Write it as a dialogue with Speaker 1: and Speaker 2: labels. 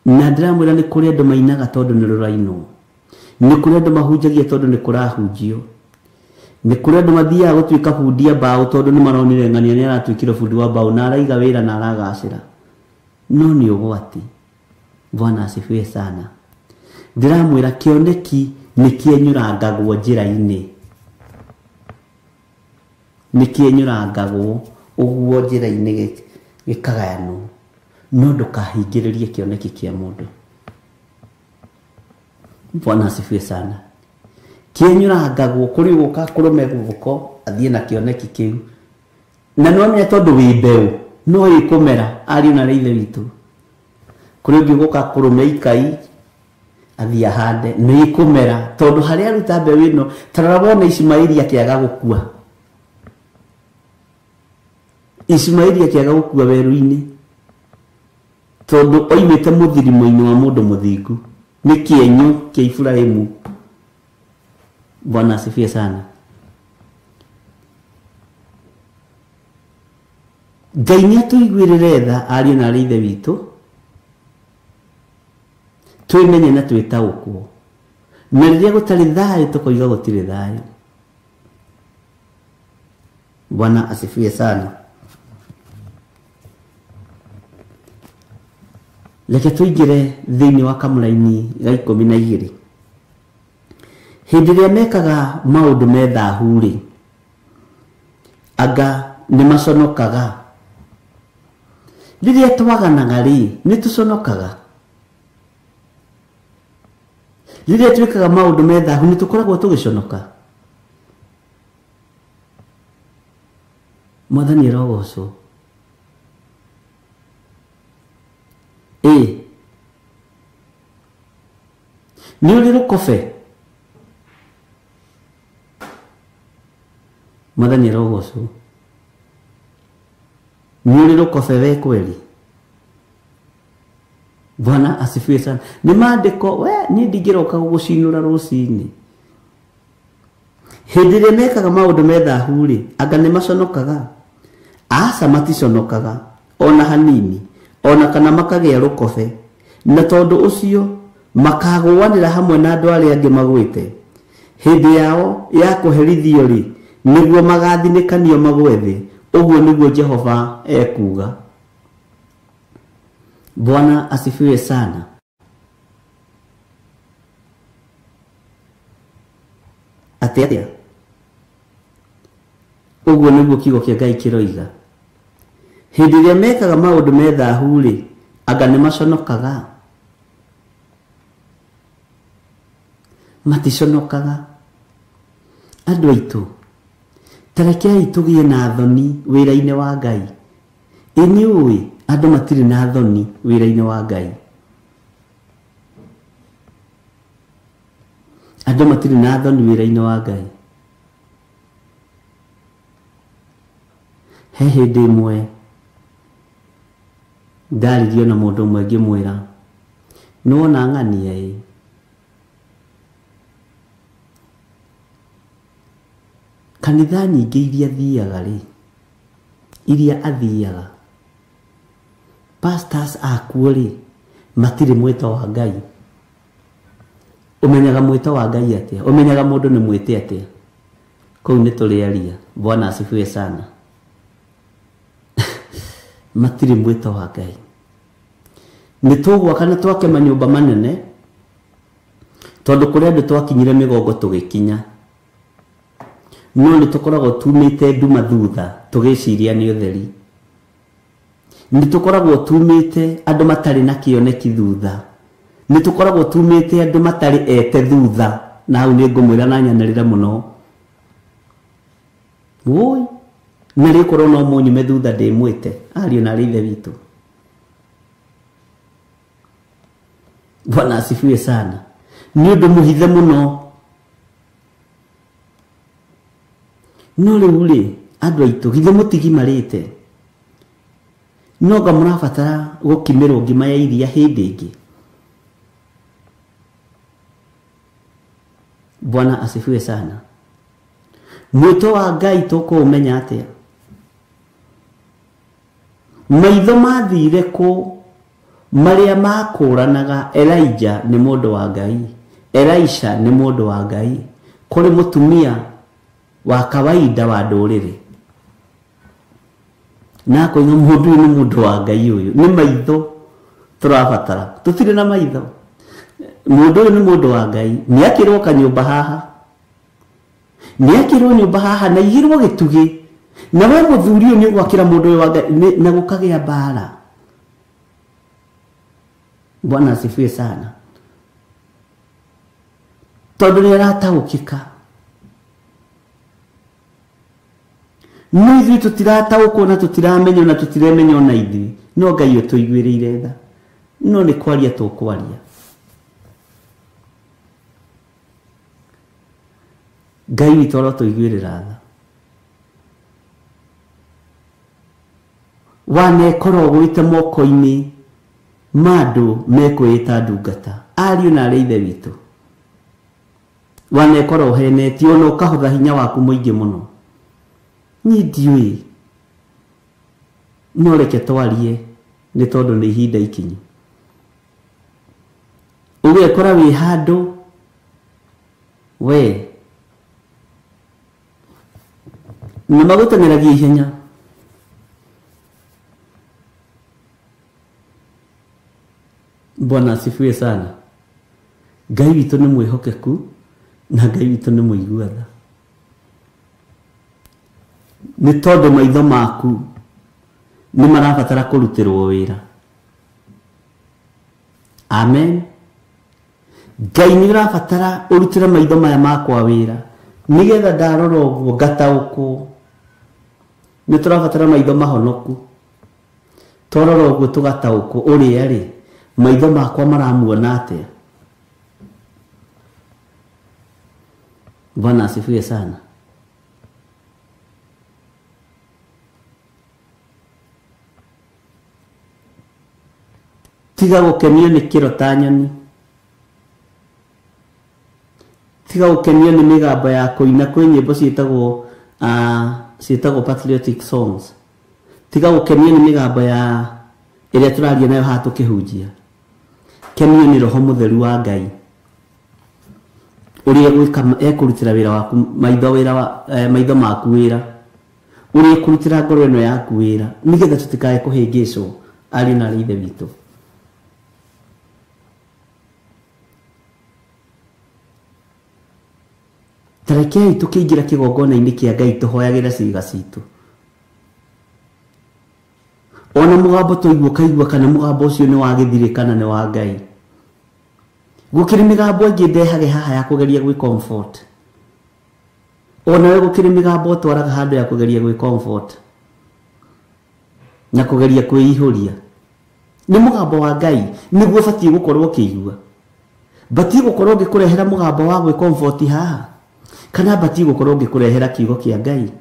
Speaker 1: Na ndĩramwĩra nĩ kũrĩ andũ mainaga tondũ nĩ rũrainwo, nĩ kũrĩ andũ mahunjagia tondũ nĩ kũrahunjio, nĩ kũrĩ andũ mathiaga gũtuĩka bundi a mbaũ tondũ nĩ maronire ng'ania nĩ aratuĩkire bundi wa mbaũ na araiga wĩra na aragacĩra. No nĩ ũgwati. Bwana asifiwe sana. Ndĩramwĩra kĩoneki nĩ kĩenyũrangagwo njĩra-inĩ, nĩ kĩenyũrangagwo ũguo njĩra-inĩ gĩkagayanwo, no ndũkahingĩrĩrie kĩoneki kĩa mũndũ. Bwana asifiwe sana. Kĩenyũrangagwo kũrĩ ũgũka kũrũme guoko athiĩ na kĩoneki kĩu, na nĩ wamenya tondũ wĩ mbeũ no ĩkũmera ariũ na ithe witũ. Kũrĩ ũngĩ ũgũka kũrũme ikai athiĩ ahande, nĩ ĩkũmera tondũ harĩa aruta mbeũ ĩno. Ta rora wone Ishumaeli akĩaga gũkua, Ishumaeli akĩaga gũkua werũ-inĩ tondũ oimĩte mũthirimo-inĩ wa mũndũ mũthingu, nĩ kĩenyũ kĩa Iburahĩmu. Bwana asifiwe sana. Ngai nĩ atũiguĩrĩre tha ariũ na arĩ ithe witũ, twĩmenye na twĩtaũkwo, na rĩrĩa gũtarĩ thayũ tũkoiga gũtirĩ thayũ. Bwana asifiwe sana. Reke tũingĩre thĩinĩ wa kamũraini ga 12. Hĩndĩ ĩrĩa mekaga maũndũ me thahu-rĩ, anga nĩ maconokaga? Rĩrĩa twaganaga-rĩ, nĩ tũconokaga? Rĩrĩa twĩkaga maũndũ me thahu nĩ tũkoragwo tũgĩconoka? Mwathani arogocwo. Ĩ nĩ ũrĩ rũkobe? Mwathani arogocwo. Nĩ ũrĩ rũkobe we kweli? Bwana asifiwe sana. Nĩ maandĩko we niĩ ndingĩroka gũgũcinũra rũcinĩ. Hĩndĩ ĩrĩa mekaga maũndũ me thahu-rĩ, anga nĩ maconokaga? Aca, maticonokaga ona hanini, ona kana makagĩa rũkobe, na tondũ ũcio makagũanĩra hamwe na andũ arĩa angĩ magwĩte. Hĩndĩ yao ya kũherithio-rĩ, nĩguo magathinĩkanio magwe thĩ. Ũguo nĩguo Jehova ekuuga. Bwana asifiwe sana. Atĩ atĩa? Ũguo nĩguo kiugo kĩa Ngai kĩroiga. Hĩndĩ ĩrĩa mekaga maũndũ me thahu-rĩ, anga nĩ maconokaga? Maticonokaga. Andũ aitũ, ta rekei tũgĩe na thoni wĩra-inĩ wa Ngai. Ĩ nĩ ũĩ andũ matirĩ na thoni wĩra-inĩ wa Ngai. Andũ matirĩ na thoni wĩra-inĩ wa Ngai. He hĩndĩ ĩmwe ndaririo na mũndũ ũmwe ngĩmwĩra, nĩwona ng'ania ĩ, kanitha nyingĩ iria thiaga rĩ, iria athiaga, pastors akuo rĩ, matirĩ mwĩto wa Ngai. Ũmenyaga mwĩto wa Ngai atĩa? Ũmenyaga mũndũ nĩ mwĩte atĩa? Kũu nĩ tũrĩaria. Bwana asifiwe sana. Matirĩ mwĩto wa Ngai. Nĩ tũgwaka na twake manyũmba manene, tondũ kũrĩ andũ twakinyire mĩgongo tũgĩkinya, no nĩ tũkoragwo tumĩte nduma thutha tũgĩciria nĩ ũtheri. Nĩ tũkoragwo tumĩte andũ matarĩ na kĩoneki thutha, nĩ tũkoragwo tumĩte andũ matarĩ ete thutha, na hau nĩ ngũmwĩra na nyanĩrĩre mũno. Woi, na rĩkorwo no mũnyume thutha ndĩmwĩte ariũ na arĩ ithe witũ. Bwana asifiwe sana. Nĩ ũndũ mũhithe mũno. No rĩu rĩ, andũ aitũ, githĩ mũtigimarĩte? No nga mũrabatara gũkimĩrwo ngima ya iria hĩndĩ ĩngĩ. Bwana asifiwe sana. Mwĩto wa Ngai tũkũũmenya atĩa? Maitho mathire kũ Marĩa makũranaga Elijah nĩ mũndũ wa Ngai, Elisha nĩ mũndũ wa Ngai, kũrĩ mũtumia wa kawaida wa ndũrĩrĩ. Na akoiga mũndũ ũyũ nĩ mũndũ wa Ngai, ũyũ nĩ maitho tũrabatara, tũtirĩ na maitho. Mũndũ ũyũ nĩ mũndũ wa Ngai, nĩ akĩrwo kanyũmba haha, nĩ akĩrwo nyũmba haha na igĩrwo gĩtugĩ, na we mũthuri ũyũ nĩ ũgwakĩra mũndũ ũyũ wa Ngai na gũkagĩa mbara. Bwana asifiwe sana. Tondũ nĩ arataũkĩka. No ithuĩ tũtirataũkwo na tũtiramenywo na tũtiremenywo na ithuĩ, no Ngai ũtũiguĩrĩire tha. No nĩ kwaria tũkwaria. Ngai witũ arotũiguĩrĩra tha. Wanekora ũgwĩte moko-inĩ ma andũ mekwĩĩta ndungata, ariũ na arĩ ithe witũ. Wanekora ũhenetio ona ũkahũtha hinya waku mũingĩ mũno. Niĩ ndiũĩ, no reke twarie nĩ tondũ nĩ ihinda ikinyu. Ũgekora wĩ handũ we na magũteng'eragia ihenya. Bwana asifiwe sana. Ngai witũ nĩ mwĩhokeku na Ngai witũ nĩ mũigua tha. Nĩ tondũ maitho maku nĩ marabatara kũrutĩrwo wĩra. Amen. Ngai nĩ ũrabatara ũrutĩre maitho maya makwa wĩra nĩgetha ndarora ũguo ngataũkwo. Nĩ tũrabatara maitho mahonoku, twarora ũguo tũgataũkwo ũrĩa rĩ maitho makwa maramuona atĩa. Bwana asifiwe sana. Tiga gũkenio nĩ kĩro ta nyoni, tiga gũkenio nĩ mĩgambo ya kũina. Kwĩ nyĩmbo ciĩtagwo ciĩtagwo patriotic songs. Tiga gũkenio nĩ mĩgambo ya ĩrĩa tũraria nayo haha tũkĩhunjia. Kenio nĩ Roho Mũtheru wa Ngai ũrĩa egwĩka, ekũrutĩra wĩra waku maitho wĩra wa maitho maku wĩra, ũrĩa ekũrutĩra ngoro ĩno yaku wĩra, nĩgetha tũtikae kũhĩngĩcwo ariũ na arĩ ithe witũ. Tarekei tũkĩingĩra kĩgongona-inĩ kĩa Ngai tũhoyagĩre ciĩga citũ. Ona mũgambo twaigua ũkaigua kana mũgambo ũcio nĩ wa gĩthirĩ kana nĩ wa Ngai. Gũkĩrĩ mĩgambo ĩngĩ ndehage haha ya kũgeria gwĩ comfort. Ona we gũkĩrĩ mĩgambo ũtwaraga handũ ya kũgeria gwĩ comfort na kũgeria kwĩihũria. Nĩ mũgambo wa Ngai nĩguo ũbatiĩ gũkorwo ũkĩigua. Batiĩ gũkorwo ngĩkũrehera mũgambo wa gwĩ comfort haha, kana batiĩ gũkorwo ngĩkũrehera kiugo kĩa Ngai.